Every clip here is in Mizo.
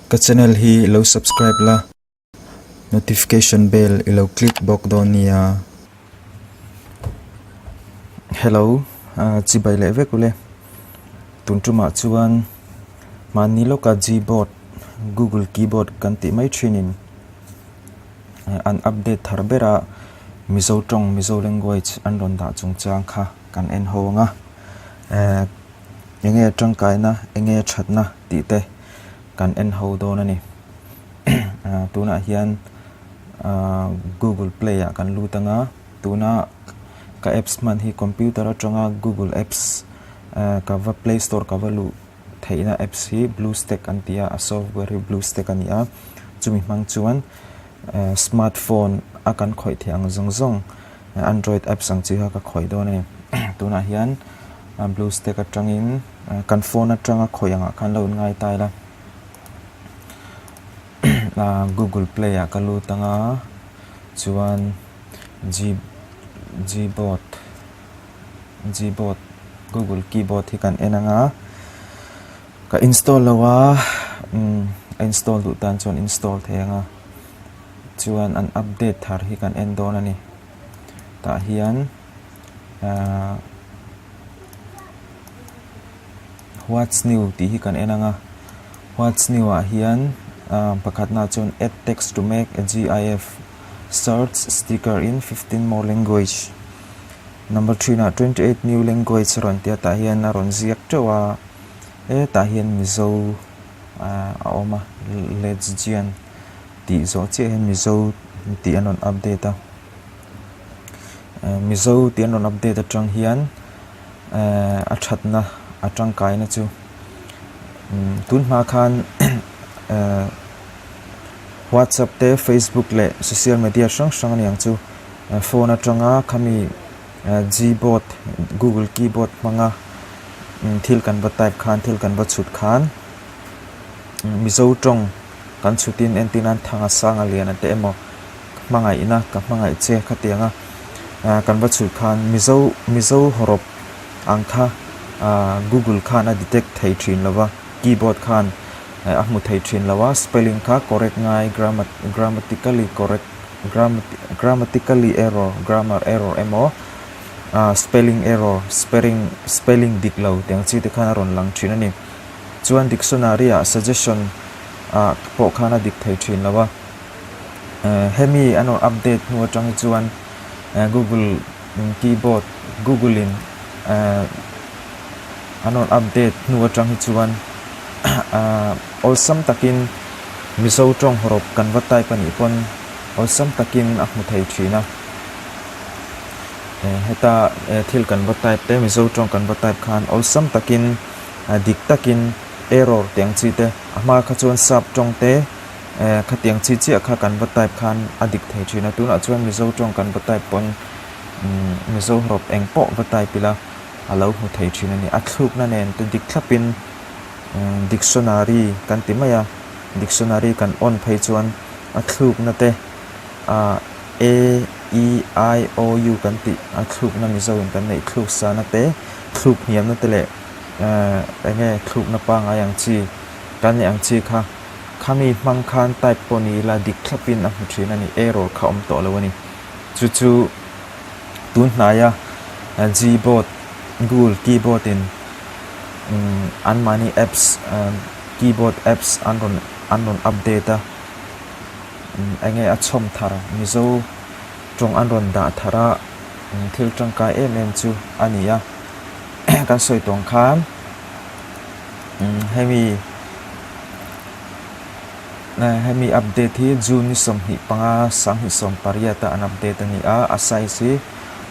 Ka channel hi lo subscribe la, notification bell i lo click bawk dawn nia. Hello, chibai leh vek ule. Tun tumah chuan mahni lawka Gboard, Google Keyboard kan tih mai thinin an update thar ber a, Mizo tawng, Mizo language an rawn dah chungchang kha kan en ho ang a. Eng nge tangkaina, eng nge thatna tih te kan en ho dawn a ni. Tunah hian Google Play ah kan lut ang a, tuna ka apps hman hi computer atanga Google apps ka va play store ka va luh theihna apps hi BlueStack an ti a, a software hi BlueStack a ni a, chumi hmang chuan smartphone a kan khawih theih ang zawng zawng Android apps ang chi kha ka khawih dawn a ni. Tunah hian BlueStack atangin kan phone atanga khawih angah khan lo inngai ta ila. Google Play ah ka lut anga chuan G Gboard Gboard Google Keyboard hi kan en anga ka install lo a a install duh tan chuan install thei anga chuan an update thar hi kan en dawn a ni tah hian ahh what's new tih hi kan en ang a what's new ah hian ahh pakhatna chuan add text to make a gif search sticker in 15 more language number 3 nah 28 new language a rawn ti a tah hian a rawn ziak teuh a hetah hian mizo ahh a awm a lesbian tih zawh chiah hian mizo tih an rawn update a. Mizo tih an rawn update atang hian a thatna a tangkaina chu tun hma khan whatsapp te facebook leh social media hrang hrang a ni ang chu phone atanga khami gboard google keyboard hmanga thil kan va type khan thil kan va chhut khan mizo tawng kan chhutin entir nan thanga sanga lian te emaw. Hmangaihna ka hmangaih che khatiang a ah kan va chhuih khan Mizo Mizo hawrawp ang kha ah Google khan a detect thei thin lo va keyboard khan a hmu thei thin lo a spelling kha correct ngai grammar grammatically correct grammatically error grammar error emaw ah spelling error spelling spelling dik lo tiang chi te khan a rawn lang thin a ni chuan dictionary ah suggestion ah pawh khan a dik thei thin lo a. Hemi an rawn update hnu atang hi chuan google keyboard google in an rawn update hnu atang hi chuan awlsam takin mizo tawng hawrawp kan va type a nih pawn awlsam takin a hmu thei thin a heta thil kan va type te mizo tawng kan va type khan awlsam takin dik takin error tih ang chi te a hma kha chuan sap tawng te. Eh khatiang chi chiah kha kan va type khan a dik thei thin a, tunah chuan Mizo tawng kan va type pawn umm Mizo hrawp eng pawh va type ila a lo hmu thei thin a ni. A thlukna nen te dik thlapin umm dictionary kan ti mai a, dictionary kan on phei chuan a thlukna te ah A, E, I, O, U kan tih a thlukna Mizo in kan neih thluk sana te, thluk hniamna te leh eh eng nge thlukna pangngai ang chi kan neih ang chi kha. Khami hmang khan type pawh ni ila dik thlapin a hmu thin a ni, error kha awm tawh lo a ni. Chu chu tun hnaia Gboard, Google keyboard in anmahni apps keyboard apps an rawn an rawn update a, enge a chhawm thar Mizo tawng an rawn dah thar a, thil tangkai em em chu a ni a. Kan sawi tawng khan hemi hemi update hi June ni 25 2018 a an update a ni a a size hi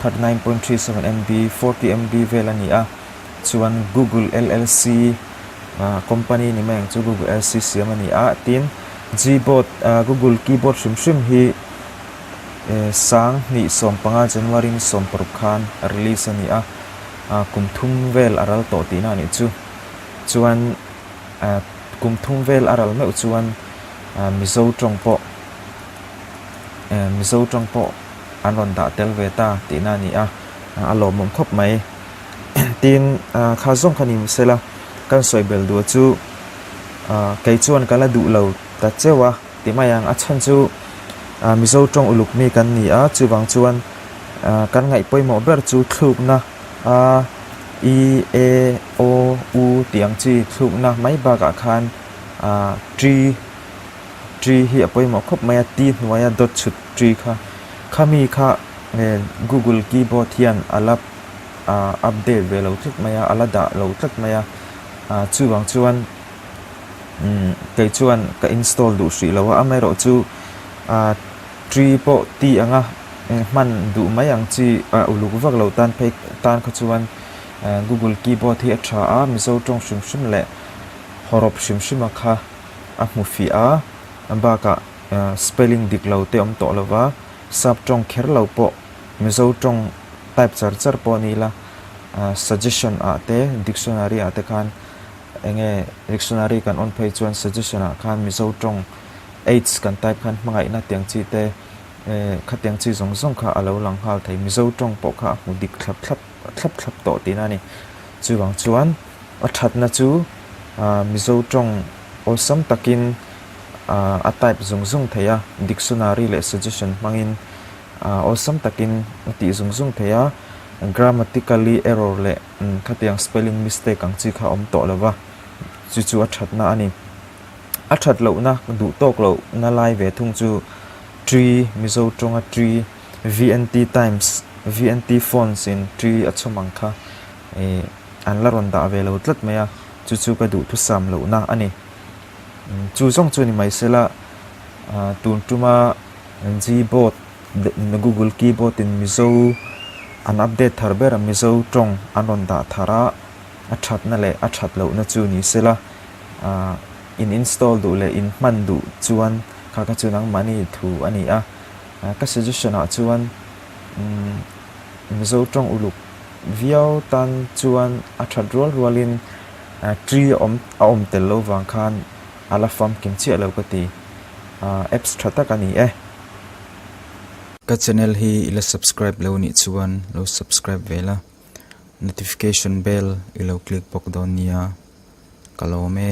39.37 MB 40 MB vel a ni a chuan Google LLC company ni mai ang chu Google LC siam a ni a tin Gboard Google keyboard hrim hrim hi 2015 January ni 16 khan release a ni a. Kum thum vel a ral tawh tihna a nih chu. Chuan kum thum vel a ral meuh chuan Mizo tawng pawh Mizo tawng pawh an rawn dah tel ve ta tihna a ni a, a lawmawm khawp mai. Tin, kha zawng kha ni mahse la kan sawi bel duh chu. Kei chuan ka la duh lo ta cheu a ti mai ang. A chhan chu Mizo tawng uluk mi kan ni a, chuvang chuan kan ngaih pawimawh ber chu thlukna a i, e, o, u tih ang chi thlukna mai bakah khan tri, tri hi a pawimawh khawp mai a, ti hnuaia dawt chhut tri kha. Khami kha Google keyboard hian a la update ve lo tlat mai a, a la dah lo tlat mai a. Chuvang chuan kei chuan ka install duh hrih lo a, amaherawh chu tree pawh ti anga hman duh mai ang chi uluk vak lo tan phei tan kha chuan Google keyboard hi a tha a, Mizo tawng hrim hrim leh hawrawp hrim hrim a kha a hmu fiah a, bakah spelling dik lo te awm tawh lo va, sap tawng kher lo pawh Mizo tawng type char char pawh ni ila. Suggestion ah te dictionary ah te khan enge dictionary kan on phei chuan suggestion ah khan Mizo tawng aids kan type khan hmangaihna tiang chi te khatiang chi zawng zawng kha a lo lang nghal thei Mizo tawng pawh kha a hmu dik thlap thlap thlap thlap tawh tihna a ni. Chuvang chuan a thatna chu Mizo tawng awlsam takin a type zung zung thei a dictionary leh suggestion hmangin Awlsam takin a tih zung zung thei a, grammatically error leh khatiang spelling mistake ang chi kha a awm tawh lo va, chu chu a thatna a ni. A that lohna duh tawk lohna lai ve thung chu Tree, Mizo tawnga Tree, VNT Times, VNT Fonts in Tree a chhawm ang kha an la rawn dah ve lo tlat mai a, chu chu ka duhthusam lohna a ni. Chu zawng chu ni mai sela tun tuma Gboard, Google keyboard in Mizo an update thar ber a, Mizo tawng an rawn dah thar a, a thatna leh a that lohna chu ni sela, in install duh leh in hman duh chuan kha kha chu nangmahni thu a ni a. Ka suggestion ah chuan Mizo tawng uluk viau tan chuan a that rual rualin tree a awm a awm tel lo vang khan a la famkim chiah lo ka ti. Apps tha tak a ni e. Ka channel hi i la subscribe lo nih chuan lo subscribe ve la, notification bell i lo click bawk dawn nia, ka lawm e.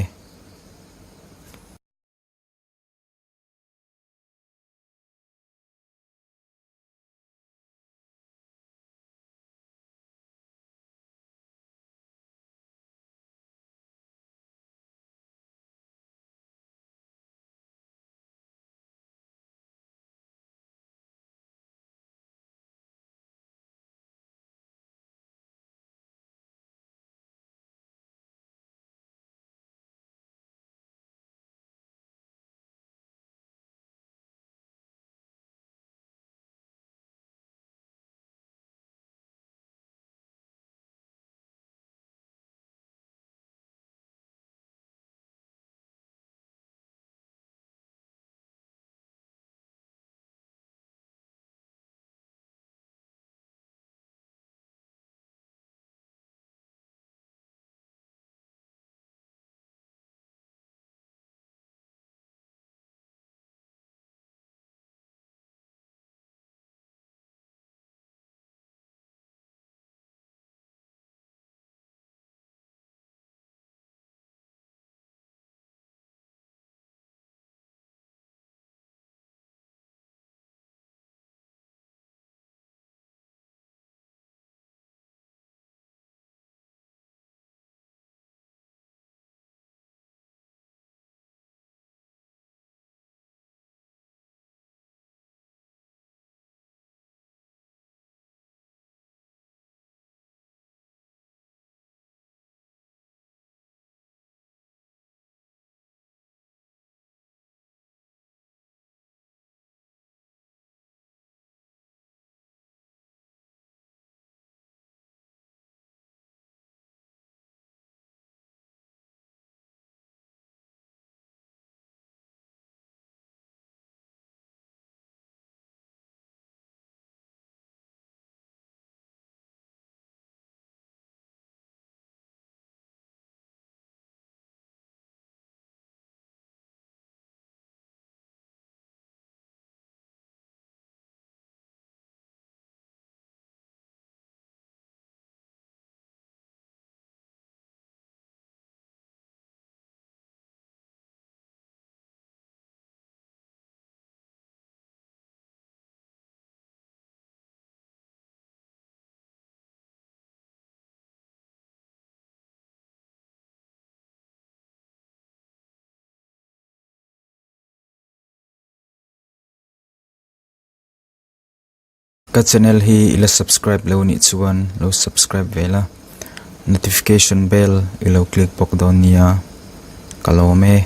Ka channel hi i la subscribe lo nih chuan lo subscribe ve la, notification bell i lo click bawk dawn nia, ka lawm e.